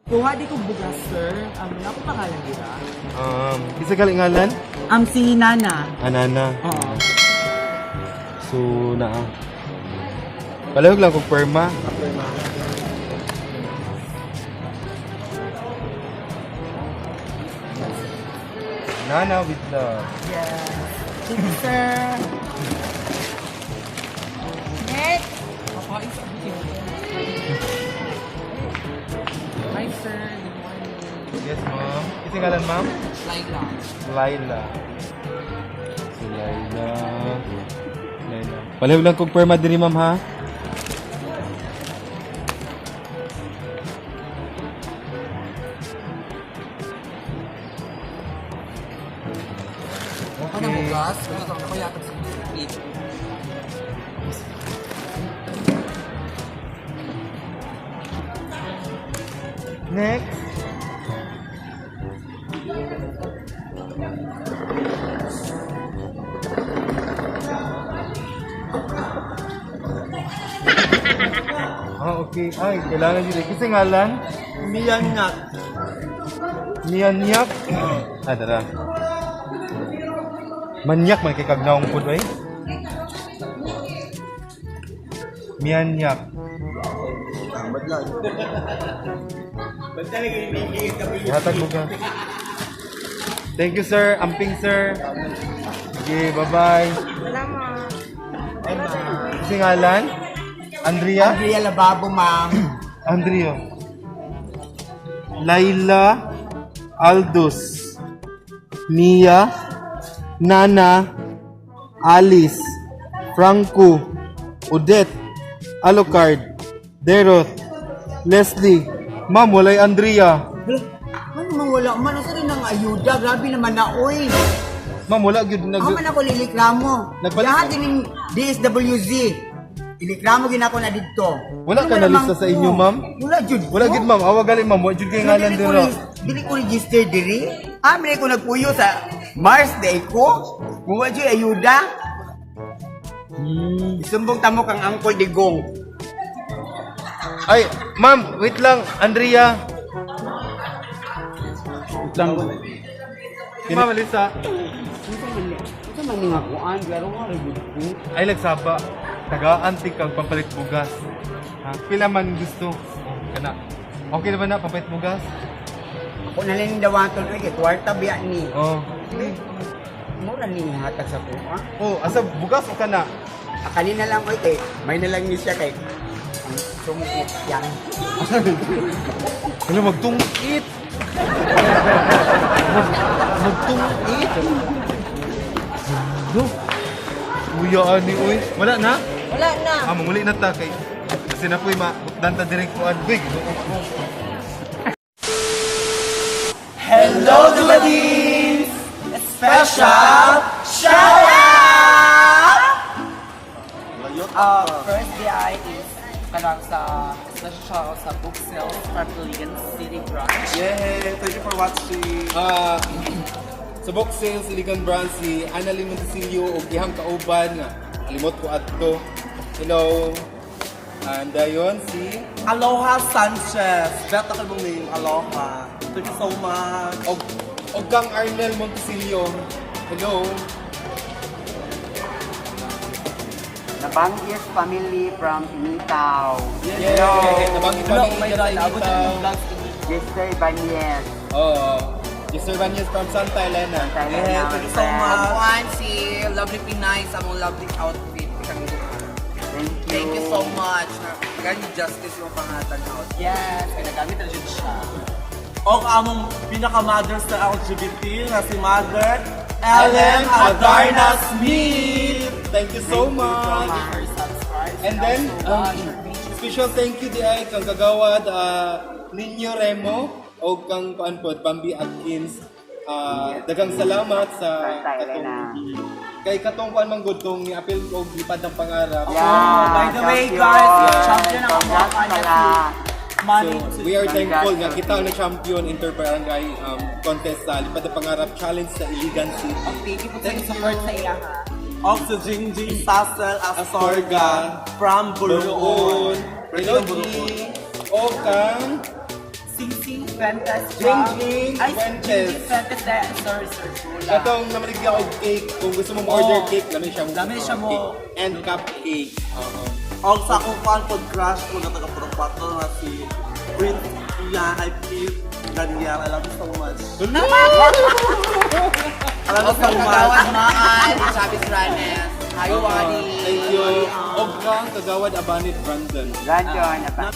Kuha di ko bugas, sir. Ako pangalan dira. Isa gali ngalan? Si Nana. Anana. Oo. So, naa. Palahog lang kung perma. Nana with love. Yes. Thank you, sir. Next. Hi, sir. Good morning. Yes, ma'am. Isa ngalan, ma'am? Laila. Laila. Si Laila. Laila. Palihog lang kung perma diri, ma'am, ha? Ano bugas? Ano ako yata sa street. Next. Ah, okay. Ay, kailangan dito. Kasi ngalan? Miyanyak. Miyanyak. Ah, tara. Manyak man kay kagnaong pud ay. Miyanyak. Ihatag mo ka. Thank you, sir. Amping, sir. Okay, bye-bye. Salamat. Kasi ngalan? Andrea? Andrea Lababo, ma'am. Andrea. Laila Aldous. Mia. Nana. Alice. Franco. Odette. Alucard. Deroth. Leslie. Ma'am, walay Andrea. Ano man wala man? Asa rin ang ayuda? Grabe naman na, oy. Ma'am, wala gyud nag Ako man ako liliklamo. Nagbalik- Lahat din yung DSWZ. Iliklamo ginako na dito. Wala Ano ka man na lista naman sa inyo, ko? ma'am? Wala jud. Wala ko. gyud, ma'am. Awa gali, ma'am. Wala jud kay ngalan Dili ko dira. Dili ko register diri. Ah, mali ko nagpuyo sa Mars day ko. Muwa jud ayuda. Isumbong tamo kang Uncle Digong. Ay, ma'am, wait lang. Andrea. Wait lang. Ma'am, Alisa. Unsa man ni nga kuan, klaro nga ra gud ko. Ay, nagsaba. Tagaan ti kag pampalit bugas. Ha? Pila man gusto. Oh, kana. Okay na ba na pampalit bugas? Ako na lang yung dawaton ay kay kwarta biya ni. Oh. Mura ni hatag sa kuha. Oh, asa bugas o kana? Akali na lang oy kay may na lang ni siya kay ang sumukot yan. Ano magtungkit? Magtungkit? Ano? Kuya ani oy. Wala na? Wala na. Ah, manguli na ta kay kasi na po'y mautdan ta direct kuan. Uy, Ginoo ko. Hello, Dumadins! Special shout out! First DI is kanang sa special shout out sa book sales from Iligan City Branch. Yay! Thank you for watching. Ah, sa box sales Iligan Branch si Annalyn Montecillo og ihang kauban nga limot ko adto. Hello. And dayon si Aloha Sanchez. Beta ka mong name, Aloha. Thank you so much. og kang Arnel Montecillo. Hello. Nabanggis family from Initaw. Yeah. Nabanggi Hello, kami oh my dyan sa God, naabot na Initaw. yung vlogs ni Jester Ibanez. Oo. Mr. Banyas from Santa Elena. Yeah, thank you so much. Kuan si Lovely Pinay sa among lovely outfit. Kang duha. Thank you. Thank you so much. Ganyan justice yung pangatan outfit. Yes, kaya na jud siya. Og among pinaka-mother sa LGBT na si Mother Ellen Adarna Smith. Thank you so much. For subscribe. And then, special thank you di ay kang kagawad Ninyo Remo o kang kuan pod Bambi Atkins. Ah, daghang salamat sa Santa Elena. Kay katong kuan man gud tong niapil og lipad ng pangarap. Yeah, By the way, champion. guys, champion ang among Congrats anak pala. Money So, to we are thankful nga kita ang champion interbarangay contest sa Lipad ng Pangarap Challenge sa Iligan City. Thank you po sa support sa iya ha. Og sa Jingjing Sassel Astorga from Buruon. Buruon. Hello, G. O kang Sing Fuentes. Jing Jing Ay, Fuentes. Jing Jing Fuentes. Sorry, sir. Chula. Katong namaligya og cake, kung gusto mo order Oo. cake, lami siya mo. Lami siya mo. Cake and cupcake. Oo. Og sa akong fan pod crush ko na taga Purok 4 na si Prince Ian, ay Pete Daniel. I love you so much. I love you so much. Kagawad Maal, Chavez Ranes. Hi, Oo. Wadi. Thank you. Og kang Kagawad Abanit Brandon. Brandon, apa.